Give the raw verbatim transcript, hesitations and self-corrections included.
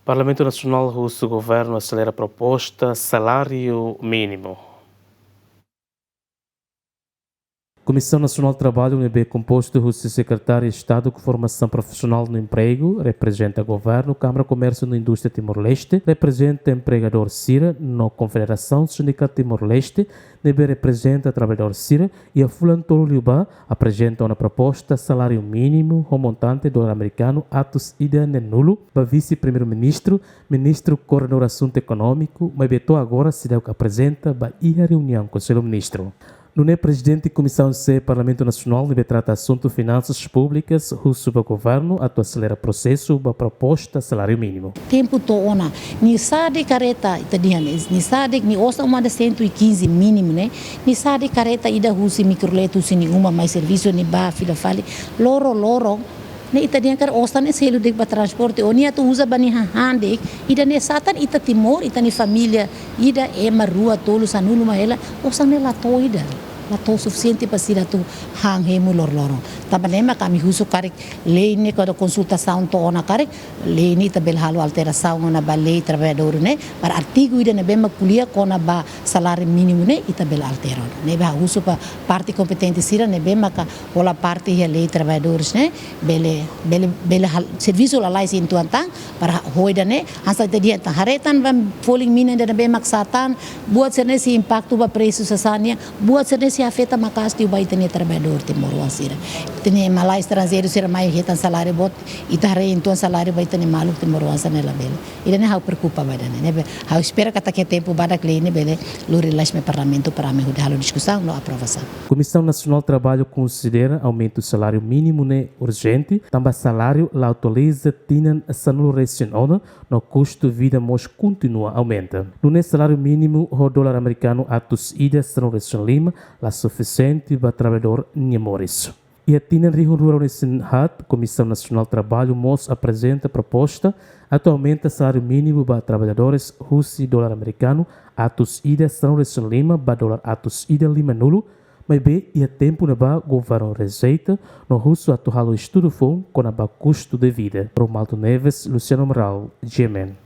Parlamentu Nasionál husu governu aselera proposta saláriu mínimu. Komisaun Nasionál Traballu ne'ebé kompostu husi Sekretáriu Estadu Formasaun Profisionál no Empregu, reprezenta governu, Kámara Komérsiu no Indústria Timor-Leste, reprezenta empregadór sira no Konfederasaun Sindikál Timor-Leste, ne'ebé reprezenta traballadór sira, iha fulan tolu liubá aprezenta ona proposta saláriu mínimu ho montante dolar amerikanu atus ida neen-nulu ba Vise-Primeiru-Ministru, Ministru Koordenadór Asuntu Ekonómiku, maibé to'o agora seidauk aprezenta ba iha reuniaun Konsellu Ministru. Nune'e Prezidente Komisaun C Parlamentu Nasionál ne'ebé trata asuntu finansas públikas husu ba governu atu aselera prosesu ba proposta saláriu mínimu. Tempu to'o ona, nia sa'e de'it kareta, ita dehan, nia sa'e de'it, nia osan uma de'it cento e quinze mínimu ne'e, nia sa'e de'it kareta ida husi mikrolet husi nia uma mai servisu nia bá fila fali, loroloron ne'e ita dehan karik osan ne'e selu de'it ba transporte, ou nia atu uza ba nia hahán de'it, ida-ne'e sá tan ita Timor, ita-nia família, ida, ema, rua, tolu, sanulu mak hela, osan ne'e la to'o ida. La to'o sufisiente para sira atu han hemu loroloron. Tanba ne'e mak ami husu karik lei ne'e kuandu konsultasaun to'o ona karik, lei ne'e ita bele halo alterasaun ona ba lei traballadór ne'e, para artigu ida ne'ebé mak ko'alia kona-ba saláriu mínimu ne'e, ita bele altera ona. Ne'ebé ha'u husu ba parte kompetente sira ne'ebé maka hola parte iha lei traballadores ne'e, bele, bele, bele hal-, servisu lalais uitoan tan, para hodi nune'e, hanesan ita dehan tan, haree tan ba folin mina ida ne'ebé mak sa'e tan, buat sira-ne'e sei impaktu ba presu sasán nian, buat sira-ne'e sei afeta maka'as liu ba ita-nia traballadór timoroan sira. Ita-nia malai estranjeiru sira mai hetan saláriu boot, ita haree uitoan saláriu ba ita-nia maluk timoroan sira-ne'e labele. Ida-ne'e ha'u preokupa ba ida-ne'e. Ne'ebé ha'u espera katak iha tempu badak lei ne'e bele lori lalais mai Parlamentu para ami hodi halo diskusaun no aprovasaun. Komisaun Nasionál Traballu konsidera aumentu saláriu mínimu ne'e urjente, tanba saláriu la atualiza tinan sanulu resin ona, no kustu vida mós kontinua aumenta. Nune'e saláriu mínimu ho dolar amerikanu atus ida sanulu resin lima la sufisiente ba traballadór nia moris. Iha tinan rihun rua ruanulu resin haat, Komisaun Nasionál Traballu mós aprezenta proposta atu aumenta saláriu mínimu ba traballadores husi dolar amerikanu atus ida sanulu resin lima ba dolar atus ida limanulu, maibé iha tempu ne'ebá governu rejeita no husu atu halo estudu foun kona-ba kustu de vida. Romualdo Neves, Luciano Amaral, G M N.